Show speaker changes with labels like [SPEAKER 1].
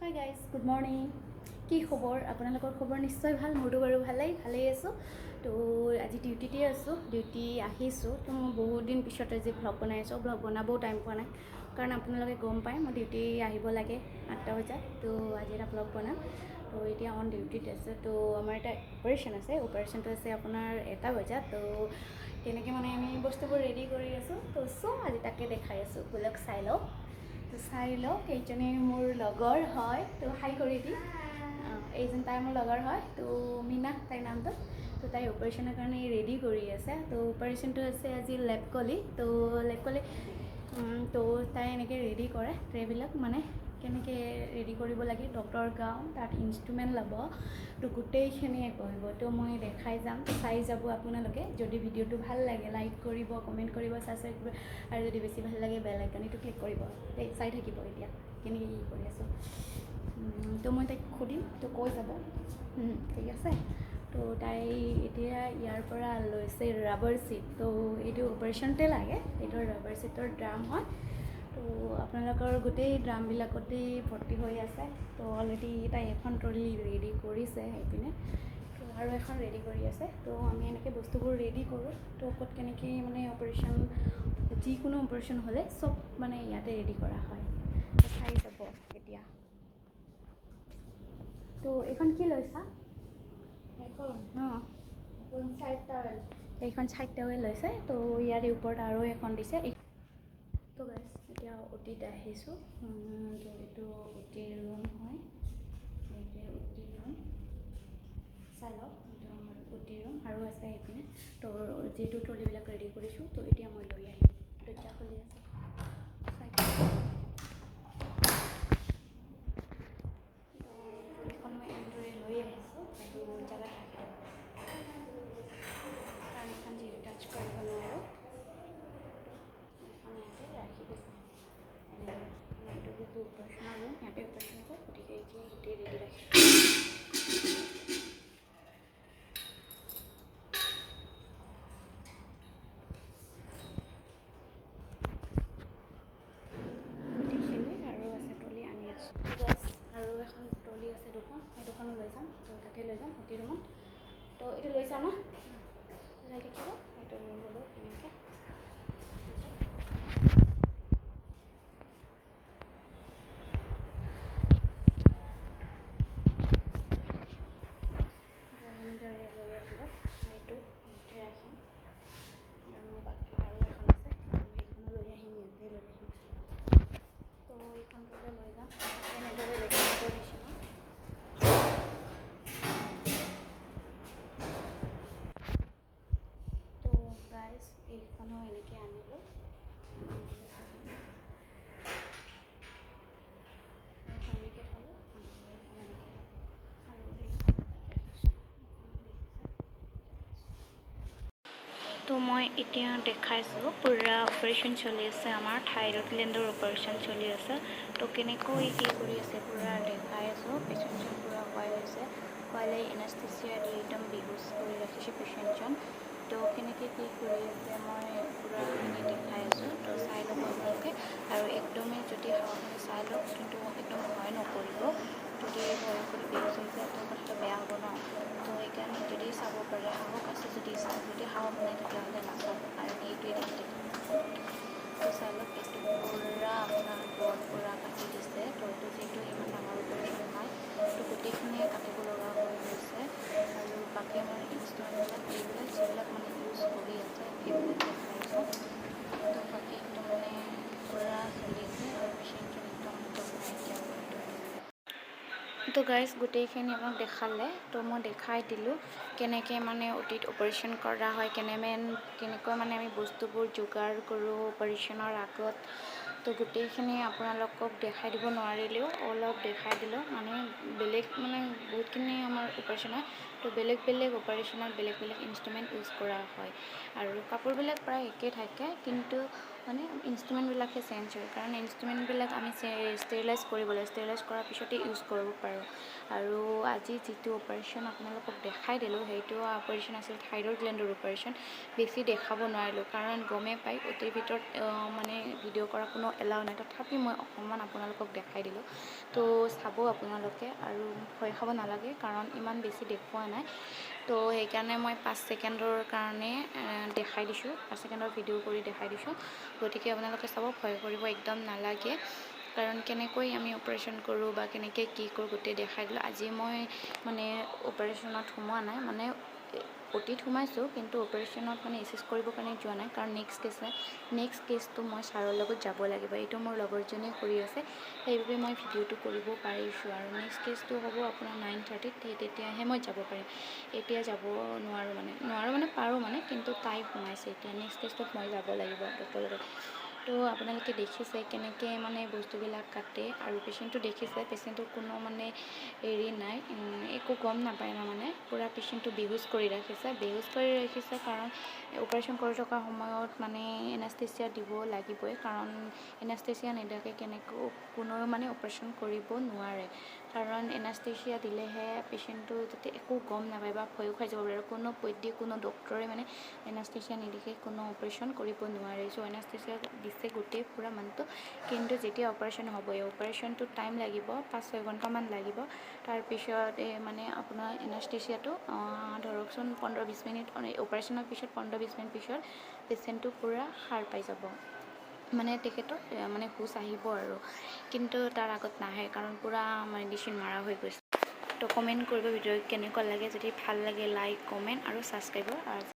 [SPEAKER 1] Hi guys, good morning. কি খবৰ আপোনালোকৰ? খবৰ নিশ্চয় ভাল, মোৰতো বাৰু ভালেই ভালেই আছোঁ। তো আজি ডিউটিতে আছোঁ, ডিউটি আহিছোঁ। তো মই বহুত দিন পিছত আজি ভ্লগ বনাই আছোঁ। ভ্লগ বনাবও টাইম পোৱা নাই, কাৰণ আপোনালোকে গম পায় মই ডিউটি আহিব লাগে 8টা বজাত। তো আজি এটা ভ্লগ বনাম। তো এতিয়া অন ডিউটিত আছোঁ। তো আমাৰ এটা অপাৰেশ্যন আছে, অপাৰেশ্যনটো আছে আপোনাৰ 1টা বজাত। তো তেনেকৈ মানে আমি বস্তুবোৰ ৰেডি কৰি আছোঁ। তো চ' আজি তাকে দেখাই আছোঁ, ব'লক চাই লওক। তো চাই লওক, এইজনী মোৰ লগৰ হয়, তো হাই কৰি দি। এইজন তাই মোৰ লগৰ হয়, তো মীনা তাইৰ নামটো। তো তাই অপাৰেশ্যনৰ কাৰণে ৰেডি কৰি আছে। তো অপাৰেশ্যনটো আছে আজি লেপকলি। তো লেপকলি, তো তাই এনেকৈ ৰেডি কৰে ট্ৰেবিলাক, মানে কেনেকৈ ৰেডি কৰিব লাগে, ডক্টৰ গাউন, তাত ইনষ্ট্ৰুমেণ্ট ল'ব, তো গোটেইখিনিয়ে কৰিব। তো মই দেখাই যাম, চাই যাব আপোনালোকে। যদি ভিডিঅ'টো ভাল লাগে লাইক কৰিব, কমেণ্ট কৰিব, ছাবস্ক্ৰাইব কৰিব, আৰু যদি বেছি ভাল লাগে বেল আইকনটো ক্লিক কৰিব। দেই চাই থাকিব এতিয়া কেনেকৈ কি কৰি আছোঁ। তো মই তাইক সুধিম, তো কৈ যাব। ঠিক আছে। তো তাই এতিয়া ইয়াৰ পৰা লৈছে ৰাবাৰ ছিট। তো এইটো অপাৰেশ্যনতে লাগে, এইটো ৰাবাৰ ছিটৰ ড্ৰাম হয়। তো আপোনালোকৰ গোটেই ড্ৰামবিলাকতেই ভৰ্তি হৈ আছে। তো অলৰেডি তাই এখন ট্ৰলি ৰেডি কৰিছে সেইপিনে, তো আৰু এখন ৰেডি কৰি আছে। তো আমি এনেকৈ বস্তুবোৰ ৰেডি কৰোঁ। তো ক'ত কেনেকৈ মানে অপাৰেশ্যন, যিকোনো অপাৰেশ্যন হ'লে চব মানে ইয়াতে ৰেডি কৰা হয়। তো চাই যাব এতিয়া। তো এইখন কি লৈছা? অঁ, এইখন চাইড টাৱেল লৈছে। তো ইয়াৰে ওপৰত আৰু এখন দিছে। তো গাইজ এতিয়া অ'টিত আহিছোঁ। তো এইটো অ'টিৰ ৰুম হয়, এইটোৱে অ'টিৰ ৰুম। চাই লওক, এইটো আমাৰ অ'টিৰ ৰুম। আৰু আছে সেইপিনে। তো যিহেতু ট্ৰলিবিলাক ৰেডি কৰিছোঁ, তো এতিয়া মই লৈ আহিম। দৰ্জা খুলি আছে, চাই। তো ট্ৰলিখন মই এনেদৰে লৈ আহিছোঁ, এইটো জেগাত ৰাখি দিম, কাৰণ এইখন যিহেতু টাচ কৰিব নোৱাৰোঁ। এইখন ইয়াতে ৰাখি দিছোঁ এনেদৰে। এইটো যিটো অপাৰেশ্যনৰ ৰুম, ইয়াতে অপাৰেশ্যন হ'ব, গতিকে এইখিনি গোটেই ৰেডি ৰাখিছোঁ। গোটেইখিনি আৰু আছে ট্ৰলি আনি আছোঁ। আৰু এখন ট্ৰলি আছে দুখন, সেই দুখনো লৈ যাম। তো তাতে লৈ যাম অ'টি ৰুমত। তো এইটো লৈ যাম ন, যাই থাকিব। এইটো ল'লোঁ এনেকৈ। এনেদৰে লৈ আহিলোঁ, এইটো ইয়াতে ৰাখিম। আৰু বাকী আৰু এখন আছে, সেইখনো লৈ আহিম, ইয়াতে লৈ আহিম। তো এইখন লৈ যাম এনেদৰে ৰেডি কৰি দিছোঁ। তো গাইজ এইখনো এনেকৈ আনিলোঁ। এনেকৈ থ'লোঁ আৰু এইখন। তো মই এতিয়া দেখাইছোঁ, পূৰা অপাৰেশ্যন চলি আছে, আমাৰ থাইৰইড গ্লেণ্ডৰ অপাৰেশ্যন চলি আছে। তো কেনেকৈ কি কৰি আছে পূৰা দেখাই আছোঁ। পেচেণ্টজন পূৰা খুৱাই লৈছে, খুৱাই লৈ এনেস্থেচিয়া দি একদম বেহুচ কৰি ৰাখিছে পেচেণ্টজন। তো কেনেকৈ কি কৰি আছে মই পূৰাখিনি দেখাই আছোঁ। তো চাই ল'ব আপোনালোকে, আৰু একদমেই যদি সাহস চাই লওক, কিন্তু একদম ভয় নকৰিব। যদি ভয় কৰি বেহুচ হৈ যায় তো কথাটো বেয়া হ'ব ন। তো সেইকাৰণে যদি চাব পাৰে, সাহস আছে যদি চাওক, যদি সাহস নাই তেতিয়াহ'লে নাচাব, কাৰণ এইটোৱে দেখি থাকিব। তো চাই লওক, এইটো পূৰা আপোনাৰ বন পূৰা কাটি দিছে। তো এইটো যিহেতু ইমান ডাঙৰ অপাৰেশ্যন হয়, তো গোটেইখিনিয়ে কাটিব লগা হৈ গৈছে। আৰু বাকী আমাৰ ইনষ্ট্ৰুমেণ্টবিলাক এইবিলাক যিবিলাক মানে ইউজ কৰি আছে সেইবিলাক দেখাই আছোঁ। তো বাকী একদম মানে পূৰা চলি আছে আৰু পেচেণ্টজন একদম নাইকিয়া কৰি। তো গাইজ গোটেইখিনি আপোনাক দেখালে, তো মই দেখাই দিলোঁ কেনেকৈ মানে অ'টিত অপাৰেশ্যন কৰা হয়, কেনেকৈ মানে আমি বস্তুবোৰ যোগাৰ কৰোঁ অপাৰেশ্যনৰ আগত। তো গোটেইখিনি আপোনালোকক দেখাই দিব নোৱাৰিলেও অলপ দেখাই দিলোঁ। মানে বেলেগ মানে বহুতখিনি আমাৰ অপাৰেশ্যন হয়, তো বেলেগ বেলেগ অপাৰেশ্যনত বেলেগ বেলেগ ইনষ্ট্ৰুমেণ্ট ইউজ কৰা হয়, আৰু কাপোৰবিলাক প্ৰায় একেই থাকে, কিন্তু মানে ইনষ্ট্ৰুমেণ্টবিলাকহে চেঞ্জ হয়, কাৰণ ইনষ্ট্ৰুমেণ্টবিলাক আমি ষ্টেৰিলাইজ কৰিব লাগে, ষ্টেৰিলাইজ কৰাৰ পিছতে ইউজ কৰিব পাৰোঁ। আৰু আজি যিটো অপাৰেশ্যন আপোনালোকক দেখাই দিলোঁ, সেইটো অপাৰেশ্যন আছিল থাইৰইড গ্লেণ্ডৰ অপাৰেশ্যন। বেছি দেখাব নোৱাৰিলোঁ, কাৰণ গমেই পায় অ'টিৰ ভিতৰত মানে ভিডিঅ' কৰা কোনো এলাউ নাই। তথাপি মই অকণমান আপোনালোকক দেখাই দিলোঁ। তো চাব আপোনালোকে আৰু ভয় খাব নালাগে, কাৰণ ইমান বেছি দেখুওৱা নাই। তো সেইকাৰণে মই 5 ছেকেণ্ডৰ কাৰণে দেখাই দিছোঁ, 5 ছেকেণ্ডৰ ভিডিঅ' কৰি দেখাই দিছোঁ। গতিকে আপোনালোকে চাব, ভয় কৰিব একদম নালাগে, কাৰণ কেনেকৈ আমি অপাৰেশ্যন কৰোঁ বা কেনেকৈ কি কৰোঁ গোটেই দেখাই দিলোঁ। আজি মই মানে অপাৰেশ্যনত সোমোৱা নাই, মানে অ'টিত সোমাইছোঁ, কিন্তু অপাৰেশ্যনত মানে এচিষ্ট কৰিবৰ কাৰণে যোৱা নাই, কাৰণ নেক্সট কেছটো মই ছাৰৰ লগত যাব লাগিব। এইটো মোৰ লগৰজনীয়ে কৰি আছে, সেইবাবে মই ভিডিঅ'টো কৰিব পাৰিছোঁ। আৰু নেক্সট কেছটো হ'ব আপোনাৰ 9:30ত, সেই তেতিয়াহে মই যাব পাৰিম। এতিয়া যাব নোৱাৰোঁ, মানে নোৱাৰোঁ মানে পাৰোঁ মানে, কিন্তু তাই সোমাইছে এতিয়া, নেক্সট কেছটোত মই যাব লাগিব ডক্টৰৰ লগত। তো আপোনালোকে দেখিছে কেনেকৈ মানে বস্তুবিলাক কাটে আৰু পেচেণ্টটো দেখিছে, পেচেণ্টটোৰ কোনো মানে হেৰি নাই, একো গম নাপায় ন, মানে পূৰা পেচেণ্টটো বেহুচ কৰি ৰাখিছে, বেহুচ কৰি ৰাখিছে। কাৰণ অপাৰেশ্যন কৰি থকা সময়ত মানে এনাষ্টেচিয়া দিব লাগিবই, কাৰণ এনাষ্টেচিয়া নিদিয়াকৈ কেনেকৈ কোনেও মানে অপাৰেশ্যন কৰিব নোৱাৰে। কাৰণ এনাষ্টেচিয়া দিলেহে পেচেণ্টটো যাতে একো গম নাপায় বা ভয়ো খাই যাব পাৰে। কোনো পধ্যে কোনো ডক্টৰে মানে এনাষ্টেচিয়া নিদিয়াকৈ কোনো অপাৰেশ্যন কৰিব নোৱাৰে। চ' এনাষ্টেচিয়া দিছে গোটেই পূৰা মানুহটো। কিন্তু যেতিয়া অপাৰেশ্যন হ'ব, এই অপাৰেশ্যনটোত টাইম লাগিব, 5-6 ঘণ্টামান লাগিব। তাৰপিছত এই মানে আপোনাৰ এনাষ্টেচিয়াটো ধৰকচোন 15-20 মিনিট অপাৰেশ্যনৰ পিছত, 15-20 মিনিট পিছত পেচেণ্টটো পূৰা সাৰ পাই যাব, মানে তেখেতৰ মানে হুচ আহিব আৰু। কিন্তু তাৰ আগত নাহে, কাৰণ পূৰা মেডিচিন মাৰা হৈ গৈছে। তো কমেণ্ট কৰিব ভিডিঅ' কেনেকুৱা লাগে। যদি ভাল লাগে লাইক, কমেণ্ট আৰু ছাবস্ক্ৰাইবৰ।